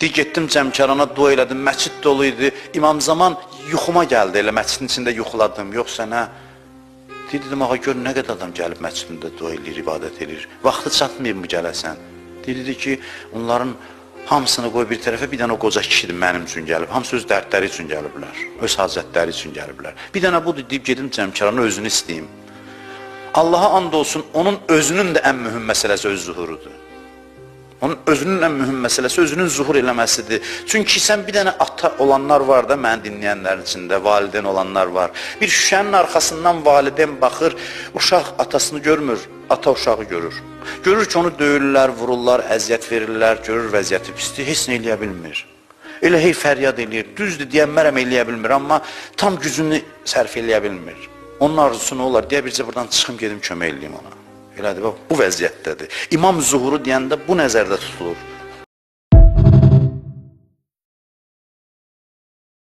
Deyir, getdim Cəmkərana, dua elədim, məscid dolu idi. İmam Zaman yuxuma gəldi, elə məscidin içində yuxuladım. Yoxsa nə? Deyir, dedim, ağa, gör nə qədər adam gəlib məscidində dua eləyir, ibadət eləyir. Vaxtı çatmayıb mı gələsən? Deyir, dedi ki, onların hamısını qoy bir tərəfə, bir dənə o qoca kişidir mənim üçün gəlib. Hamısı öz dərdləri üçün gəliblər, öz hacətləri üçün gəliblər. Bir dənə budur, deyib gedim Cəmkərana özünü istəyim. Allaha and olsun, onun özünün də ən mühüm məsələsi öz zuhurudur. Onun özünün ən mühüm məsələsi özünün zuhur eləməsidir. Çünki sən bir dənə ata olanlar var da məni dinləyənlərin içində, valideyn olanlar var. Bir şüşənin arxasından valideyn baxır, uşaq atasını görmür, ata uşağı görür. Görür ki, onu döyürlər, vururlar, əziyyət verirlər, görür vəziyyəti pisdir, heç nə eləyə bilmir. Elə hey fəryad eləyir. Düzdür, deyənmərəm eləyə bilmir, amma tam gücünü sərf eləyə bilmir. Onun arzusu nə olar? Deyə bircə buradan çıxım gedim kömək eləyim ona. Elədir, bax, bu vəziyyətdədir. İmam zuhuru deyəndə bu nəzərdə tutulur.